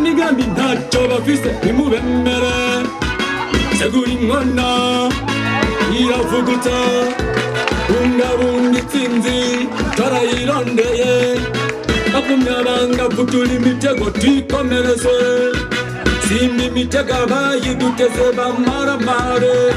Migambi ntacyo bafise, nimubemere. Segura inkono iravuguta, bungabunga intsinzi twarayirondeye. Bagumya bangavutura imitego, twikomereze. Simba imitego abayiduteze bamaramare.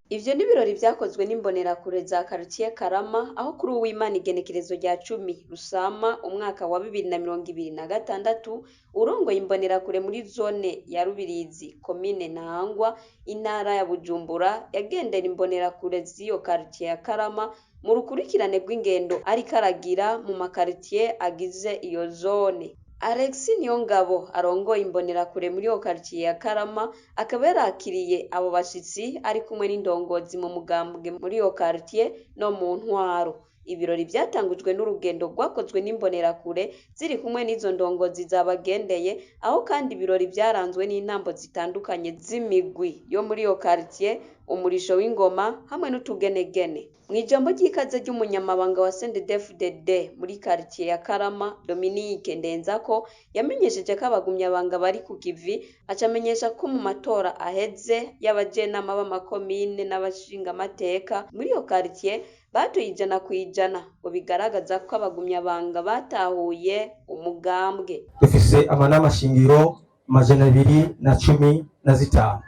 Ivyo ni ibirori vyakozwe n'imbonerakure za quartier Karama, aho kuri Uwimana igenekerezo rya 10 Rusama umwaka wa 2026, urongoye imbonerakure muri zone ya Rubirizi, komine Ntahangwa, intara ya Bujumbura, yagendera imbonerakure z'iyo quartier ya Karama mu rukurikirane rw'ingendo ariko aragira mu makaritiye agize iyo zone. Alexis Niyongabo arongoye imbonerakure muri iyo quartier ya Karama akaba yarakiriye abo bashitsi ari kumwe n'indongozi mu mugambwe muri iyo quartier no mu ntwaro. Ibirori vyatangujwe n'urugendo rwakozwe n'imbonerakure ziri kumwe n'izo ndongozi zabagendeye, aho kandi ibirori vyaranzwe n'intambo zitandukanye z'imigwi yo muri iyo quartier, umurisho w'ingoma hamwe n'utugenegene. Mw'ijambo ry'ikaze ry'umunyamabanga wa CNDD-FDD muri quartier ya Karama, Dominique Ndenzako, yamenyesheje ko abagumyabanga bari ku kivi, aca amenyesha ko mu matora aheze y'abajenama b'amakomine n'abashingamateka muri iyo quartier batoye 100%, ngo bigaragaza ko abagumyabanga batahuye umugambwe. Dufise amanama shingiro 215,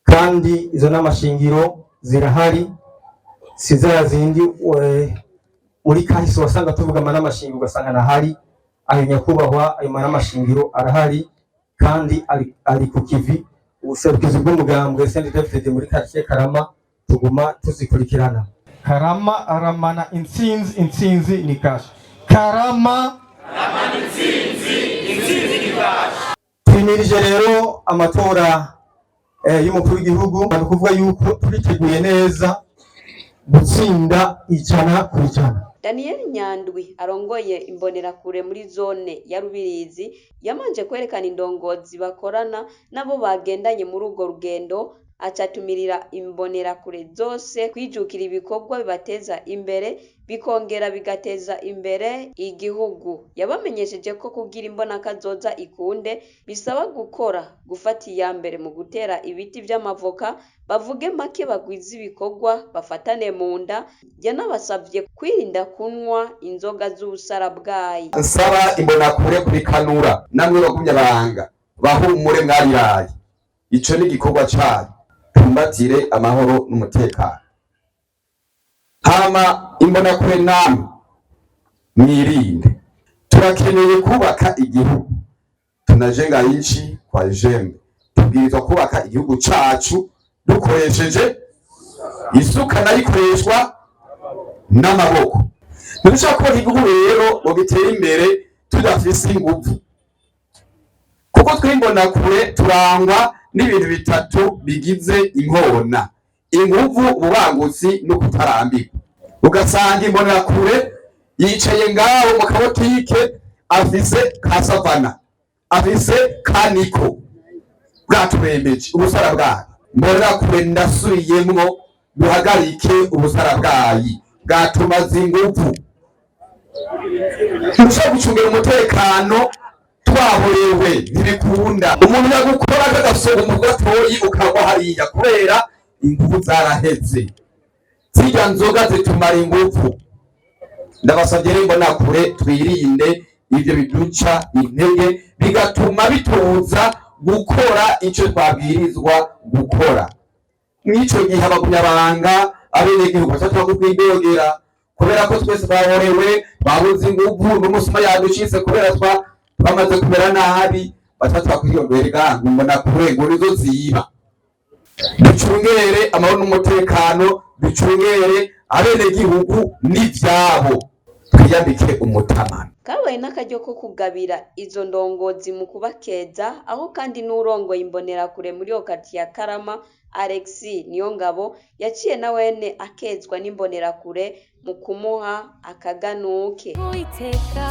kandi izo nama shingiro zirahari, si za zindi muri kahise wasanga tuvuga amanama shingiro ugasanga ntahari. Ayo nyakubahwa, ayo manama shingiro arahari kandi ari ku kivi. Ubuserukizi bw'umugambwe CNDD-FDD muri quartier Karama tuguma tuzikurikirana. Karama aramana intsinzi, intsinzi ni kashe. Karama Twimirije rero amatora y'umukuru w'igihugu. Ni ukuvuga yuko turiteguye neza gutsinda 100%. Daniel Nyandwi arongoye imbonerakure muri zone ya Rubirizi yamanje kwerekana indongozi bakorana nabo bagendanye muri urwo rugendo, acatumirira imbonerakure zose kwijukira ibikorwa bibateza imbere bikongera bigateza imbere igihugu. Yabamenyesheje ko kugira imbonakazoza ikunde bisaba gukora, gufata iya mbere mu gutera ibiti vy'amavoka, bavuge make, bagwize ibikorwa, bafatane mu nda. Yanabasavye kwirinda kunywa inzoga z'ubusarabwayi. Nsaba imbonakure kubikanura, namwe bagumyabanga bahumure, mwariraye, ico ni igikorwa canyu. Tumbatire amahoro n'umutekano. Hama imbonakure namwe mwirinde, turakeneye kubaka igihugu. Tunajenga nchi kwa jembe, tubwirizwa kubaka igihugu cacu dukoresheje isuka nayo ikoreshwa n'amaboko. Ntidushobora kubaka igihugu rero ngo gitere imbere tudafise inguvu, kuko twimbonakure turangwa n'ibintu bitatu bigize inkona: inguvu, ububangutsi no kutarambirwa. Ugasanga imbonerakure yicaye ngaho mu kabotike, afise ka savana, afise kaniko bwaturembeje ubusara bwayo. Mbonerakure, ndasubiyemwo, duhagarike ubusara bwayi bwatumaze inguvu. Ntushobora gucungira umutekano twahorewe, ntibikunda. Umuntu yagukora kagasoga mu gatoyi ukagwa hariya kubera inguvu zaraheze. Zirya nzoga zitumara inguvu. Ndabasabye rero mbonakure, twirinde ivyo biduca intege bigatuma bitubuza gukora ico twabwirizwa gukora. Mw'ico gihe abagumyabanga, abenegihugu batatu kwidogera kubera ko twese twahorewe, twabuze inguvu, n'umusuma yaducitse kubera twamaze kumera nabi, batatu bakwiyongera ngo mbonakure ngo nizo ziba. Ducungere amahoro n'umutekano, ducungere abenegihugu n'ivyabo, twiyambike umutamana. Kabaye n'akaryo ko kugabira izo ndongozi mu kubakeza, aho kandi n'urongoye imbonerakure muri iyo quartier ya Karama, Alexis Niyongabo, yaciye na wene akezwa n'imbonerakure mu kumuha akaganuke. Uwiteka.